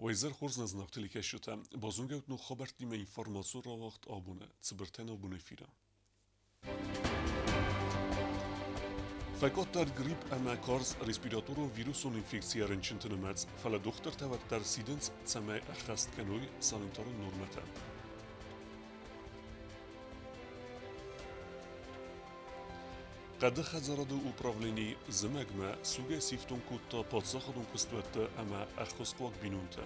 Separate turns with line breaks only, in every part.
Уӕ изӕр хорз нӕ зынаргъ телекӕсджытӕ! Базонгӕ ут ног хабӕрттимӕ информацион рауагъд абоны цыбыртӕ ногбон эфиры. Фӕкъаддӕр грипп ӕмӕ карз респираторон вирусон инфекцийӕ рынчынты нымӕц, фӕлӕ дохтыртӕ уӕддӕр сидынц, цӕмӕй ӕххӕст кӕной санитарон нормӕтӕ. Хъӕды хӕдзарады управлени зымӕгмӕ сугӕй сифтонг кодта паддзахадон куыстуӕттӕ ӕмӕ ӕххуысхъуаг бинонтӕ.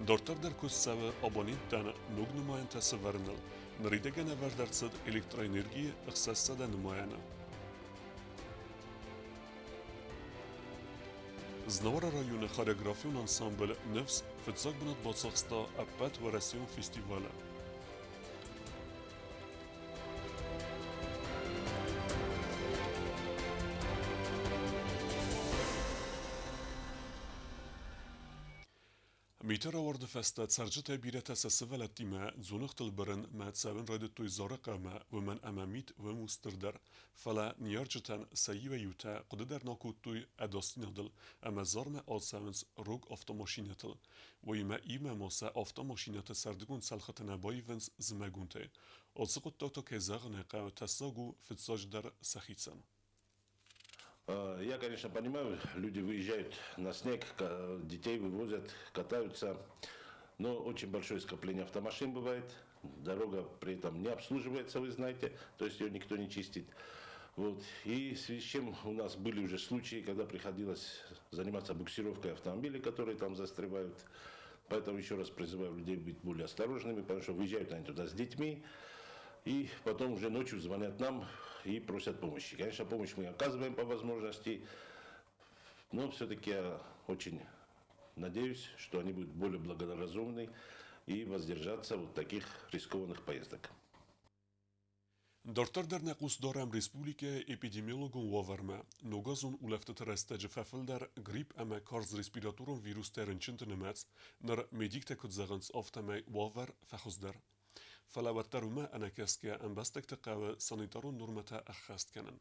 Дарддӕр дӕр куыст цӕуы абоненттӕн ног нымайӕнтӕ сӕвӕрыныл. Ныридӕгӕн ӕвӕрд ӕрцыд электроэнергийы 600 нымайӕны. Знауыры районы хореографион ансамбль «Ныфс» фыццаг бынат бацахста ӕппӕт уӕрӕсеон фестивалы. Миты рауарды фӕстӕ цӕрджытӕй бирӕтӕ сӕ сывӕллӕттимӕ дзоныгътыл бырын мӕ цӕуын райдыдтой Зары хъӕумӕ, уымӕн ӕмӕ мит уым у стырдӕр. Фӕлӕ ныййарджытӕн сӕ иуӕй-иутӕ хъуыды дӕр нал кодтой ӕдасдзинадыл ӕмӕ Зармӕ ацӕуынц рог автомашинӕтыл. Уыимӕ иумӕ ма сӕ автомашинӕты сӕрдыгон цӕлхыты нӕ баивынц зымӕгонтӕй. Ацы хъуыддаг та, кӕй зӕгъын ӕй хъӕуы, тӕссаг у фыццаджыдӕр сӕхицӕн.
Я, конечно, понимаю, люди выезжают на снег, детей вывозят, катаются, но очень большое скопление автомашин бывает. Дорога при этом не обслуживается, вы знаете, то есть ее никто не чистит. Вот. И в связи с чем у нас были уже случаи, когда приходилось заниматься буксировкой автомобилей, которые там застревают. Поэтому еще раз призываю людей быть более осторожными, потому что выезжают они туда с детьми, и потом уже ночью звонят нам и просят помощи. Конечно, помощь мы оказываем по возможности, но все-таки я очень надеюсь, что они будут более благоразумны и воздержаться от таких рискованных поездок.
Дарддӕр дӕр нӕ хъус дарӕм республикӕйы эпидемиологон уавӕрмӕ. Ногазон улӕфтыты рӕстӕджы фӕфылдӕр грипп ӕмӕ карз респираторон вирустӕй рынчынты нымӕц. Ныр медиктӕ куыд зӕгъынц, афтӕмӕй уавӕр фӕхуыздӕр. Фӕлӕ уӕддӕр уымӕ ӕнӕкӕсгӕ ӕмбӕстӕгты хъӕуы санитарон нормӕтӕ ӕххӕст кӕнын.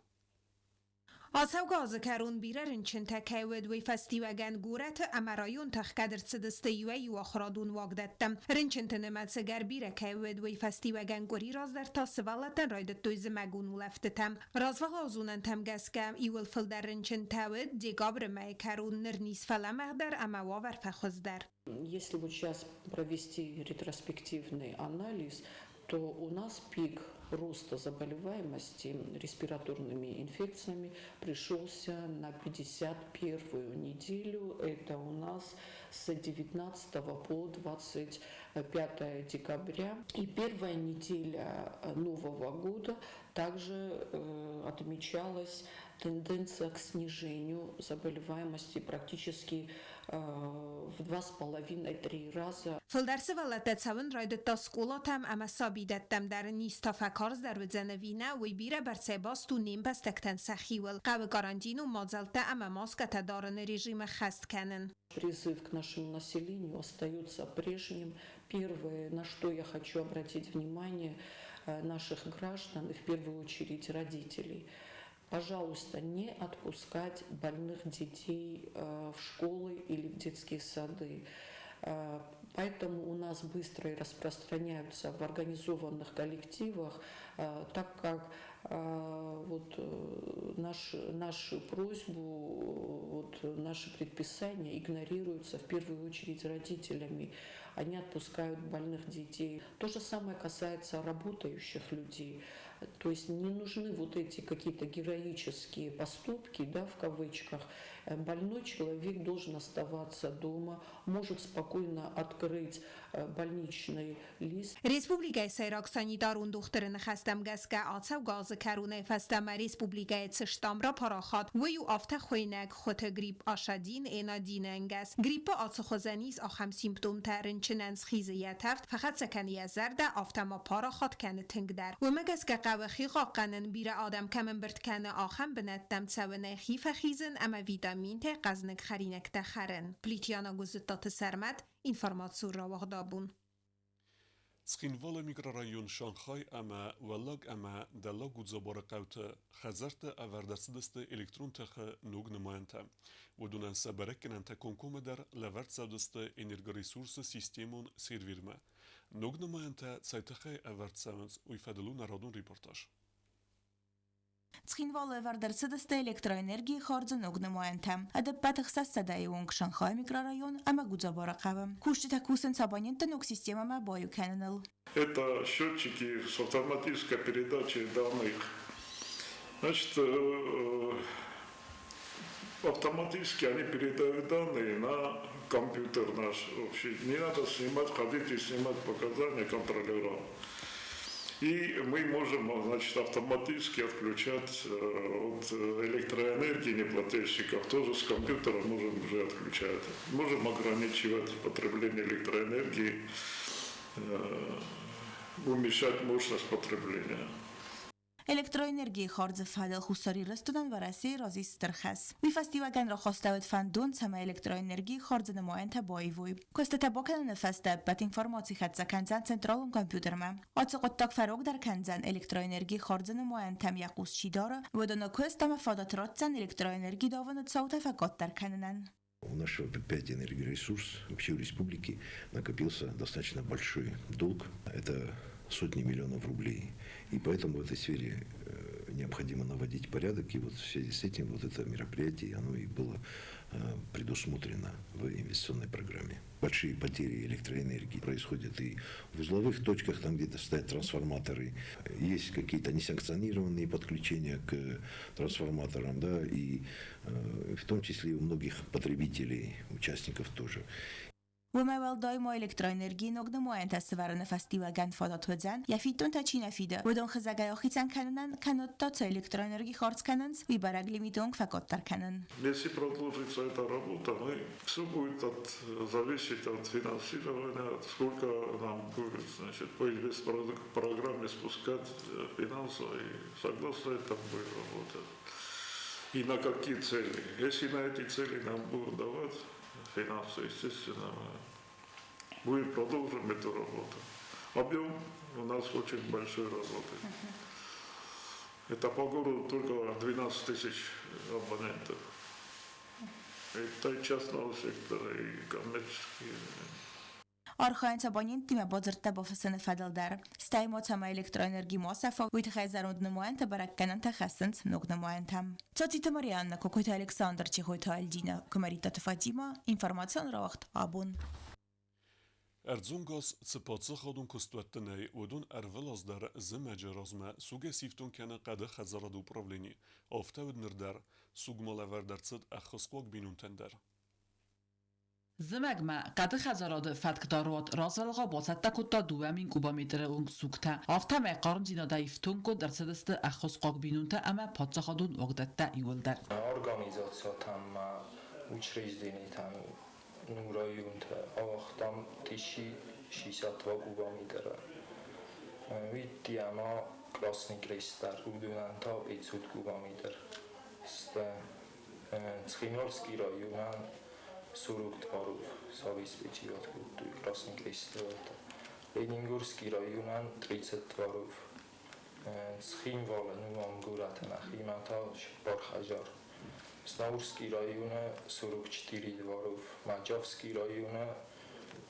Ацӕугӕ азы кӕрон бирӕ рынчынтӕ кӕй уыд, уый фӕстиуӕгӕн горӕты ӕмӕ районты ӕхгӕд ӕрцыдысты иуӕй-иу ахуырадон уагдӕттӕ. Рынчынты нымӕц ӕгӕр бирӕ кӕй уыд, уый фӕстиуӕгӕн къуыри раздӕр та сывӕллӕттӕн райдыдтой зымӕгон улӕфтытӕ. Развӕлгъау зонӕнтӕм гӕсгӕ, иууыл фылдӕр рынчынтӕ уыд декабры мӕйы кӕрон, ныр низ фӕлӕмӕгъдӕр ӕмӕ уавӕр фӕхуыздӕр.
Если вот сейчас провести ретроспективный анализ, то у нас пик роста заболеваемости респираторными инфекциями пришелся на 51 неделю. Это у нас с 19 по 25 декабря. И первая неделя Нового года также отмечалась тенденция к снижению заболеваемости практически в 2,5-3 раза.
Фылдӕр сывӕллӕттӕ цӕуын райдыдта скъолатӕм ӕмӕ сабидӕттӕм дӕр. Низтӕ фӕкарздӕр уыдзӕн ӕви нӕ, уый бирӕбӕрцӕй баст у не мбӕстӕгтӕн сӕхиуыл. Хъӕуы карантинон мадзӕлттӕ ӕмӕ маскӕтӕ дарыны режимы хӕст кӕнын.
Призыв к нашему населению остается прежним. Первое, на что я хочу обратить внимание наших граждан, и в первую очередь родителей – пожалуйста, не отпускать больных детей в школы или в детские сады. Поэтому у нас быстро и распространяются в организованных коллективах, так как вот нашу просьбу, вот наши предписания игнорируются в первую очередь родителями. Они отпускают больных детей. То же самое касается работающих людей. То есть не нужны вот эти какие-то героические поступки, да, в кавычках. Больной человек должен оставаться дома, может спокойно открыть больничный лист.
Республикӕйы сӕйраг санитарон дохтыры ныхӕстӕм гӕсгӕ ацӕугӕ азы кӕронӕй фӕстӕмӕ республикӕйы цы штамм рапарахат, уый у афтӕ хуыйнӕг хуыты грипп H1 N1 ӕнгӕс. Гриппы ацы хуызӕн ис ахӕм симптомтӕ: рынчынӕн схизы йӕ тӕвд, фӕхӕццӕ кӕны йӕ зӕрдӕ, афтӕ ма парахат кӕны тынгдӕр. Уымӕ гӕсгӕ хъӕуы хи хъахъхъӕнын, бирӕ адӕм кӕм ӕмбырд кӕны, ахӕм бынӕттӕм цӕуынӕй хи фӕхизын ӕмӕ витаминтӕй хъӕзныг хӕринӕгтӕ хӕрын. Плитьяна Гуызыттаты Сӕрмӕт, информацион рауагъдабон.
Цхинвалы микрорайон Шанхай ӕмӕ Уӕллаг ӕмӕ Дӕллаг Гудзабары хъӕуты хӕдзӕртты ӕвӕрд ӕрцыдысты электрон тыхы ног нымайӕнтӕ. Уыдонӕн сӕ бӕрӕггӕнӕнтӕ комкоммӕ дӕр лӕвӕрд цӕудзысты энергоресурсы системон сервермӕ. Ног нымайӕнтӕ цӕй тыххӕй ӕвӕрд цӕуынц, уый фӕдыл у народон репортаж.
Цхинвалы ӕвӕрд ӕрцыдысты электроэнергийы хардзы ног нымайӕнтӕ. Ӕдӕппӕт 600-йы онг Шанхайы микрорайон ӕмӕ Гудзабары хъӕуы. Кусджытӕ кусынц абонентты ног системӕмӕ баиу кӕныныл.
Это счетчики с автоматической передачей данных. Значит, автоматически они передают данные на компьютер наш общий. Не надо снимать, ходить и снимать показания контролера. И мы можем, значит, автоматически отключать от электроэнергии неплательщиков. Тоже с компьютера можем уже отключать. Можем ограничивать потребление электроэнергии, уменьшать мощность потребления.
Электроэнергийы хардзы фӕдыл Хуссар Ирыстонӕн Уӕрӕсейы раз ис стыр хӕс. Уый фӕстиуӕгӕн рахастӕуыд фӕндон, цӕмӕй электроэнергийы хардзы нымайӕнтӕ баивой. Куыстытӕ бакӕныны фӕстӕ ӕппӕт информаци хӕццӕ кӕндзӕн централон компьютермӕ. Ацы хъуыддаг фӕрогдӕр кӕндзӕн электроэнергийы хардзы нымайӕнтӕм йӕ хъус чи дары, уыдоны куыст ӕмӕ фадат ратдзӕн электроэнерги давыны цаутӕ фӕкъаддӕр кӕнынӕн.
У нашего предприятия «Энергоресурс» вообще у республики накопился достаточно большой долг. Это сотни миллионов рублей. И поэтому в этой сфере необходимо наводить порядок. И вот в связи с этим вот это мероприятие, оно и было предусмотрено в инвестиционной программе. Большие потери электроэнергии происходят и в узловых точках, там где-то стоят трансформаторы. Есть какие-то несанкционированные подключения к трансформаторам, да, и в том числе и у многих потребителей, участников тоже.
Уымӕй уӕлдай ма электроэнергийы ног нымайӕнтӕ сӕвӕрыны фӕстиуӕгӕн фадат уыдзӕн, йӕ фиддонтӕ чи нӕ фиды, уыдон хызӕгӕй ахицӕн кӕнынӕн, кӕннод та цы электроэнерги хардз кӕнынц, уый бӕрӕг лимиты онг фӕкъаддӕр кӕнын.
Если продолжится эта работа, мы все будет зависеть от финансирования, сколько нам будет, значит, по программе спускать финансово, и согласно этому будем работать. И на какие цели. Если на эти цели нам будут давать финансы, естественно, мы будем продолжим эту работу. Объем у нас очень большой работы. Это по городу только 12 тысяч абонентов. Это и частного сектора, и коммерческие.
Архайынц абоненттимӕ бадзырдтӕ бафыссыны фӕдыл дӕр. Стӕй ма цӕмӕй электроэнерги ма сӕфа, уый тыххӕй зӕронд нымайӕнтӕ бӕрӕггӕнӕнтӕ хӕссынц ног нымайӕнтӕм. Цоциты Марианна, Кокойты Александр, Чехойты Альдина, Куымӕридтаты Фатима, информацион рауагъд «Абон».
Ӕрдзон газ цы паддзахадон куыстуӕтты нӕй, уыдон ӕрвылаз дӕр зымӕджы размӕ сугӕй сифтонг кӕны хъӕды хӕдзарады управлени. Афтӕ уыд ныр дӕр. Суг ма лӕвӕрд ӕрцыд ӕххуысхъуаг бинонтӕн дӕр.
Зымӕгмӕ хъӕды хӕдзарады фӕткдаруат развӕлгъау бацӕттӕ кодта 2000 кубометры онг сугтӕ. Афтӕмӕй хъармдзинадӕй ифтонггонд ӕрцыдысты ӕххуысхъуаг бинонтӕ ӕмӕ паддзахадон уагдӕттӕ иууылдӕр.
Организациятӕм ма учрежденитӕн ну районтӕ ауагътам 1062 кубометры. Видти ӕмӕ Красный Крест дӕр, уыдонӕн та 500 кубометр. Цхинвальский районӕн 42 обеспечивать кодтой Красный Кресты. Ленингорский районӕн 32. Цхинвалы ну ам горӕты нӕхимӕ та 4 хӕдзар. Знаурский районы 44 дворов, Маджавский районы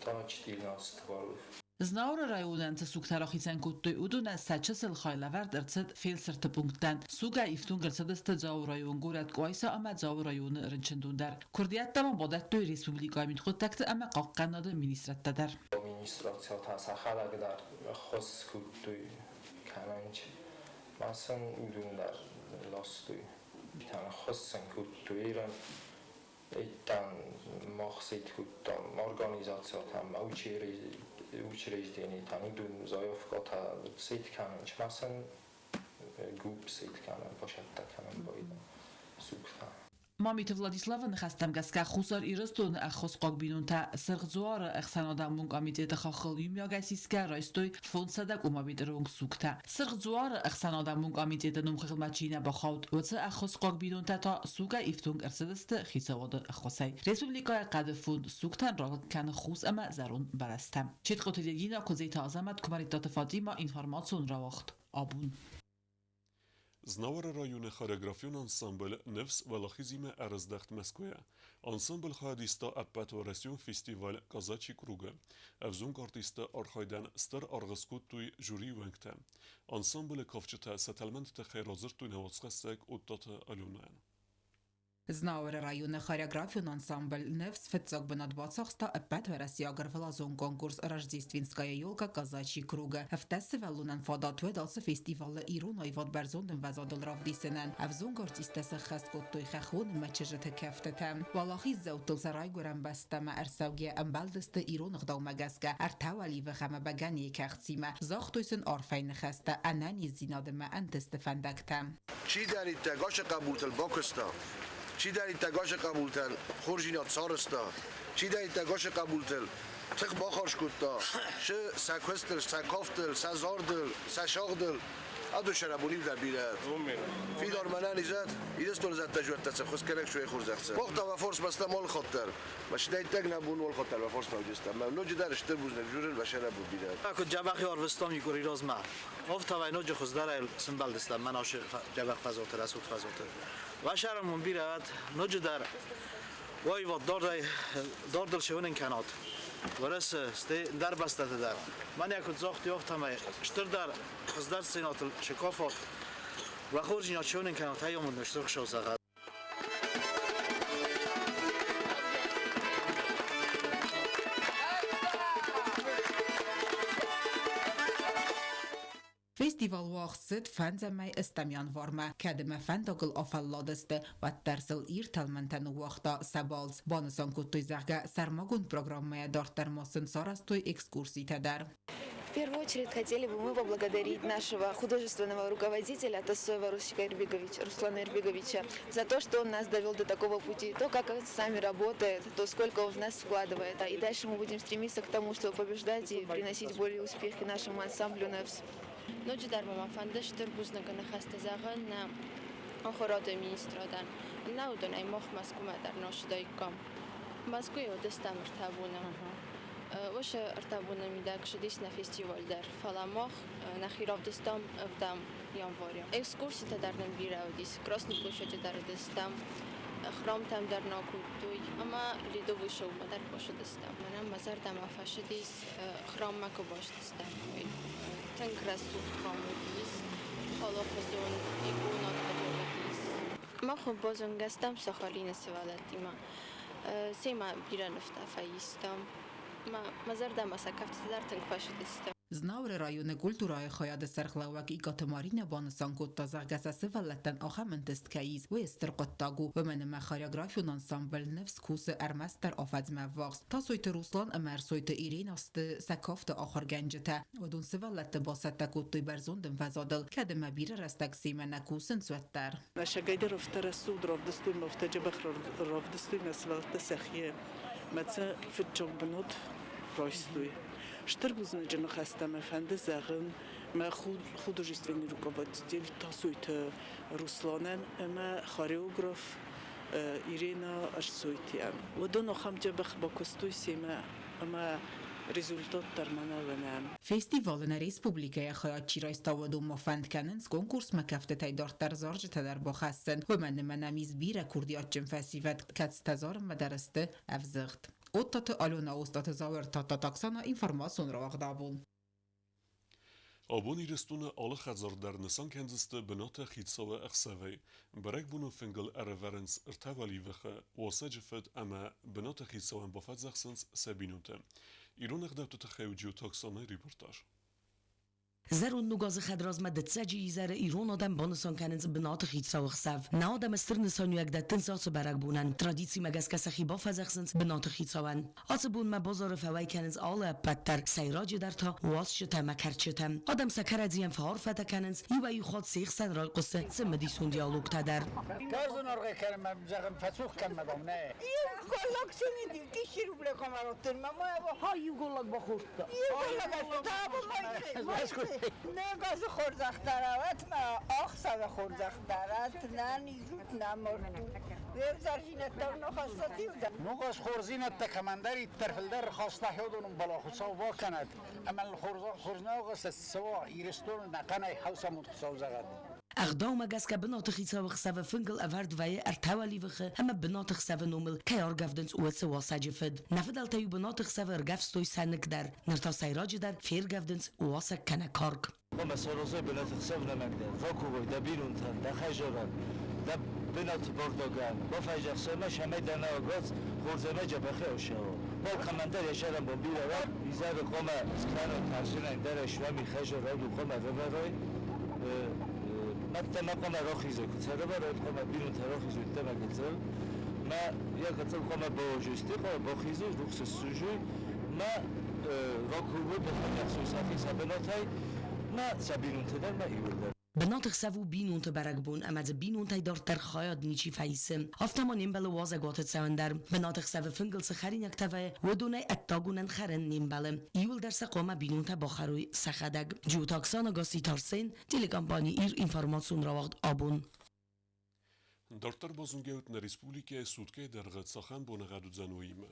та 14 дворов.
Знауыры районӕн цы сугтӕ рахицӕн кодтой, уыдонӕн сӕ чысыл хай лӕвӕрд ӕрцыд фелсырты пункттӕн. Сугӕй ифтонг ӕрцыдысты Дзауы район, горӕт Къуайса ӕмӕ Дзауы районы рынчындон дӕр. Куырдиӕттӕ ма бадӕттой республикӕйы мидхъуыддӕгты ӕмӕ хъахъхъӕнынады министрадтӕ дӕр.
Администрациятӕ сӕхӕдӕг дӕр ӕххуыс кодтой кӕнынч. Ма сын уыдон дӕр ластой. Ӕххуыс сын кодтой Иттан мах сит кодтам организациятӕм, учрежденийтӕм, уыдон заявкӕтӕ сит кӕнынч. Ма сын гуп сит кӕнын, бацӕттӕ кӕнын байдӕ сугтӕ.
Мамиты Владиславы ныхӕстӕм гӕсгӕ Хуссар Ирыстоны ӕххуысхъуаг бинонтӕ Сырх Дзуары ӕхсӕнадӕмон комитеты хаххыл иумиагӕй сисгӕ райстой 500 кубометры онг сугтӕ. Сырх Дзуары ӕхсӕнадӕмон комитеты номхыгъдмӕ чи нӕ бахауд, уыцы ӕххуысхъуаг бинонтӕ та сугӕй ифтонг ӕрцыдысты хицауады ӕххуысӕй. Республикӕйы хъӕды фонд сугтӕн ралыг кӕны хус ӕмӕ зӕронд бӕлӕстӕ. Четкъоты Регина, Куыдзеты Азӕмӕт, Куымӕридтаты Фатимӕ, информацион рауагъд абон.
Знауыры районы хореографион ансамбль «Ныфс» уӕлахизимӕ ӕрыздӕхт Мӕскуыйӕ. Ансамбль хайад иста ӕппӕтуӕрӕсеон фестиваль «Казачий круг»-ы. Ӕвзонг артисттӕ архайдӕн стыр аргъ скодтой жюрийы уӕнгтӕ. Ансамблы кафджытӕ сӕ тӕлмӕнты тыххӕй радзырдтой нӕ уацхӕссӕг Оттаты Аленӕйӕн.
Знауыры районы хореографион ансамбль «Ныфс» фыццаг бынат бацахста ӕппӕтуӕрӕсейаг ӕрвылазон конкурс «Рождественская елка Казачий круг»-ы. Ӕртӕ сывӕллонӕн фадат уӕд ацы фестивалы ирон аивад бӕрзонд ӕмвӕзадыл равдисынӕн. Ӕвзонг артисттӕ сӕххӕст кодтой хӕххон ӕмӕ чызджыты кӕфтытӕ. Уӕлахиздзӕуттыл сӕ райгуырӕн бӕстӕмӕ ӕрцӕугӕ ӕмбӕлдысты ирон ӕгъдаумӕ гӕсгӕ ӕртӕ уӕливых ӕмӕ бӕгӕныйы кӕхцимӕ. Загътой сын арфӕйы ныхӕстӕ, ӕнӕниздзинад ӕмӕ ӕнтысты фӕндӕгтӕ.
Чидӕриддӕр ацы хъӕбултыл бакуыста, чидӕриддӕр ацы хъӕбултӕн хорздзинад сарӕзта, чидӕриддӕр ацы хъӕбултыл тых бахарз кодта, сӕ куыстыл, сӕ кафтыл, сӕ зардыл, сӕ сагъдыл, адон сӕрӕбон дӕр бирӕ. Фидар мӕнӕн изӕд, Ирыстоны зӕдтӕ зуӕттӕ сӕ хуызгӕнӕг суӕй хорзӕхцӕ. Бохта уӕ форс бӕстӕ молхоттӕр. Машинӕйттӕг нӕ бон молхоттӕр уӕ форс нӕуджыстӕ. Мӕ ноджыдӕр стыр бузныг журын вӕ сӕрӕбон бирӕ.
Куыд дзӕбӕх ӕрвыстам икъуыри размӕ. Офтавай ноджы хуыздӕрӕй сымбӕлдыстӕм мӕн ашы дзӕбӕх фӕзоты, рӕсугъд фӕзоты. Вӕсӕрӕм уын бирӕ уӕд, ноджыдӕр воевод дардӕй дардыл сывынын кӕнат. Уӕрӕсе, стӕй ӕндӕр бӕстӕты дӕр. Мӕнӕ куыд загътой, афтӕмӕй стырдӕр, хуыздӕр сценӕтыл сы кафат. Уӕ хорздзинад сывынын кӕнат, ай амонд стыр Хуыцау зӕгъӕд.
Фестивал уагъд цыд фӕндзӕмӕй ӕстӕм январмӕ. Кӕд ӕмӕ фӕндагыл афӕлладысты, уӕддӕр сыл ир тӕлмӕнтӕ ныууагъта сӕ балц. Банысан кодтой, зӕгъгӕ, сӕрмагонд программӕйӕ дарддӕр ма сын сарӕзтой экскурситӕ дӕр.
В первую очередь хотели бы мы поблагодарить нашего художественного руководителя Тасоева Русика Ирбеговича, Руслана Ирбеговича за то, что он нас довел до такого пути, то, как он с нами работает, то, сколько он в нас вкладывает. И дальше мы будем стремиться к тому, чтобы побеждать и приносить более успехи нашему ансамблю «Нэвс».
Ноджыдӕр ма мӕ фӕнды стыр бузныгы ныхӕстӕ зӕгъын нӕ ахуырады министрадӕн. Нӕ уыдонӕй мах Мӕскуымӕ дӕр носыдаиккам. Мӕскуыйы уыдыстӕм ӕртӕ боны. Уыцы ӕртӕ боны мидӕг ссыдис нӕ фестиваль дӕр, фӕлӕ мах нӕхи равдыстам ӕвдӕм январы. Экскурситӕ дӕр нын бирӕ уыдис. Красный площади дӕр уыдыстӕм, храмтӕм дӕр нӕ кодтой ӕмӕ Ледовый шоумӕ дӕр бацыдыстӕм. Мӕнӕн мӕ зӕрдӕмӕ фӕцыдис храммӕ куы бацыдыстӕм, уый. Тынг рӕсугъд храм уыдис, алыхуызон иконӕтӕ дӕр уыдис. Мах базонгӕ стӕм Сахалины сывӕллӕттимӕ. Семӕ бирӕ нывтӕ фӕистам. Мӕ зӕрдӕмӕ сӕ кӕфтытӕ дӕр тынг фӕцыдысты.
Знауыры районы культурӕйы хайады сӕргълӕууӕг Икъаты Маринӕ банысан кодта, зӕгъгӕ, сӕ сывӕллӕттӕн ахӕм ӕнтыст кӕй ис, уый стыр хъуыддаг у, уымӕн ӕмӕ хореографион ансамбль «Ныфс» кусы ӕрмӕстдӕр афӕдзмӕ ӕввахс. Тасойты Руслан ӕмӕ Ӕрсойты Иринӕ сты сӕ кафты ахуыргӕнджытӕ. Уыдон сывӕллӕтты бацӕттӕ кодтой бӕрзонд ӕмвӕзадыл, кӕд ӕмӕ бирӕ рӕстӕг семӕ нӕ кусынц, уӕддӕр.
Мӕсӕгӕйдӕр афтӕ рӕсугъд равдыстой ӕмӕ афтӕ дзӕбӕх равдыстой мӕ сывӕллӕттӕ сӕхи ӕмӕ сӕ фыццаг бынат райстой. Стыр бузныджы ныхӕстӕ мӕ фӕнды зӕгъын мӕ художественный руководитель Тасойты Русланӕн ӕмӕ хореограф Ирина Ӕрсойтийӕн. Уыдон ахӕм дзӕбӕх бакуыстой семӕ ӕмӕ результат дӕр мӕнӕ уынӕм.
Фестивалы нӕ республикӕйы хайад чи райста, уыдонмӕ фӕнд кӕнынц конкурсмӕ кӕфтытӕй дарддӕр зарджытӕ дӕр бахӕссын. Уымӕн ӕмӕ нӕм ис бирӕ курдиатджын фӕсивӕд, кӕцытӕ зарынмӕ дӕр сты ӕвзыгъд. Оттаты Алена, Остъаты Зауыр, Тадтаты Оксана, информацион рауагъд абон.
Абон Ирыстоны алы хӕдзар дӕр нысан кӕндзысты бынаты хицауы ӕхсӕвӕй. Бӕрӕгбоны фынгыл ӕрӕвӕрынц ӕртӕ уӕливыхы, уасӕджы фыд ӕмӕ бынаты хицауӕн бафӕдзӕхсынц сӕ бинонтӕ. Ирон ӕгъдӕутты тыххӕй у Джиоты Оксанайы репортаж.
Зӕронд ног азы хӕдразмӕ дыццӕджы изӕры ирон адӕм банысан кӕнынц Бынаты хицауы хсӕв. Нӕ адӕм стыр нысаниуӕг дӕттынц ацы бӕрӕгбонӕн. Традицимӕ гӕсгӕ сӕхи бафӕдзӕхсынц Бынаты хицауӕн. Ацы бонмӕ базары фӕуӕй кӕнынц алы ӕппӕт дӕр, сӕйраджыдӕр та уасджытӕ ӕмӕ кӕрчытӕ. Адӕм сӕ кӕрӕдзийӕн фӕарфӕтӕ кӕнынц, иуӕй-иу хатт се хсӕн райхъуысы цымыдисон диалогтӕ дӕр.
Карзын аргъ кӕнӕм, зӕгъын, фӕцух кӕнмӕ дам, нӕ.
Иу голлаг цынди, тысячи рублей комаротын, мама.
Ха, иу голлаг бахордта.
Иу голлаг нӕ газы хорзӕх дарат, мӕ ӕхсӕвы хорзӕх дарат, нӕ низут, нӕ мортут.
Ногаз хорздзинӕдтӕ кӕмӕндӕриддӕр фылдӕр хаста хёдонун бала Хуцау бакӕнӕд, ӕма хорзнаугӕ цӕуа Иристоны нӕхъӕнӕй хӕлцамонд Хуцау зӕгъӕд.
Ӕгъдаумӕ гӕсгӕ Бынаты хицауы хсӕвы фынгыл ӕвӕрд вӕййы ӕртӕ уӕливыхы ӕмӕ Бынаты хсӕвы номыл кӕй аргӕвдынц, уыцы уасӕджы фыд. Нӕ фыдӕлтӕ-иу Бынаты хсӕвы ӕргӕвстой сӕныкк дӕр, ныр та сӕйраджыдӕр фергӕвдынц уасӕг кӕнӕ карк.
Хъуамӕ саразой Бынаты хсӕв нӕмӕгдӕр, ракувой дӕ бинонтӕн, дӕ хӕзарӕн, дӕ бынаты бардагӕн, бафӕдзӕхсӕмӕ, цӕмӕй дӕ нӕуӕгаз хорзӕмӕ дзӕбӕхӕй ӕссӕуа. Балкӕмӕндӕр йӕ сӕрӕн бон бирӕ уа, изӕры хъуамӕ скӕной кӕрдзынӕн дӕр ӕсвӕми хӕзарад хъуамӕ рӕвӕрой, мӕдтӕ ма хъуамӕ рахизой, куы сӕ рӕвӕрой, хъуамӕ бинонтӕ рахизой дӕмӕ гыццыл, ма йӕ гыццыл хъуамӕ баожысты, хъуамӕ бахизой, рухс ссужой, ма ракувой, бафӕдзӕхсой сӕхи сӕ бынатӕй, ма сӕ бинонтӕ дӕр, ма иуылдӕр.
Бынаты хсӕв у бинонты бӕрӕгбон ӕмӕ дзы бинонтӕй дарддӕр хайад ничи фӕисы. Афтӕ ма не мбӕлы уазӕгуаты цӕуын дӕр. Бынаты хсӕвы фынгыл цы хӕринӕгтӕ вӕййы, уыдонӕй ӕддагонӕн хӕрын не мбӕлы. Иуылдӕр сӕ хъуамӕ бинонтӕ бахӕрой сӕхӕдӕг. Джиоты Оксана, Гасситы Арсен, телекомпани Ир информацион рауагъд Абон.
Дарддӕр базонгӕут нӕ республикӕйы суткӕйы дӕргъы цахӕм боныгъӕд уыдзӕн, уыимӕ.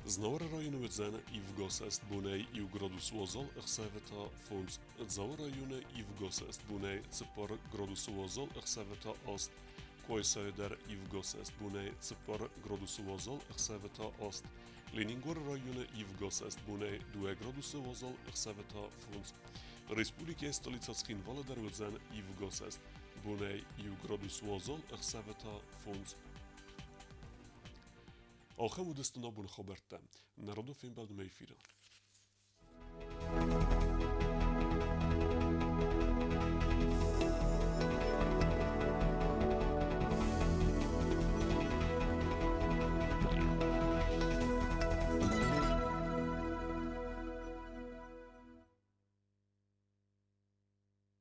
Знауыры районы уыдзӕн ивгӕ бонӕй 1 градус уазал, ӕхсӕвы та 5. Дзауы районы ивгӕ бонӕй 4 градусы уазал, ӕхсӕвы та 8. Къуайсайы дӕр ивгӕ бонӕй 4 градусы уазал, ӕхсӕвы та 8. Ленингоры районы ивгӕ бонӕй 2 градусы уазал, ӕхсӕвы та 5. Республикӕйы столицӕ Цхинвалы дӕр уыдзӕн ивгӕ бонӕй 1 градус уазал, ӕхсӕвы та 5. Ахӕм уыдысты нӕ абоны хабӕрттӕ. Нӕ радон фембӕлдмӕ эфиры.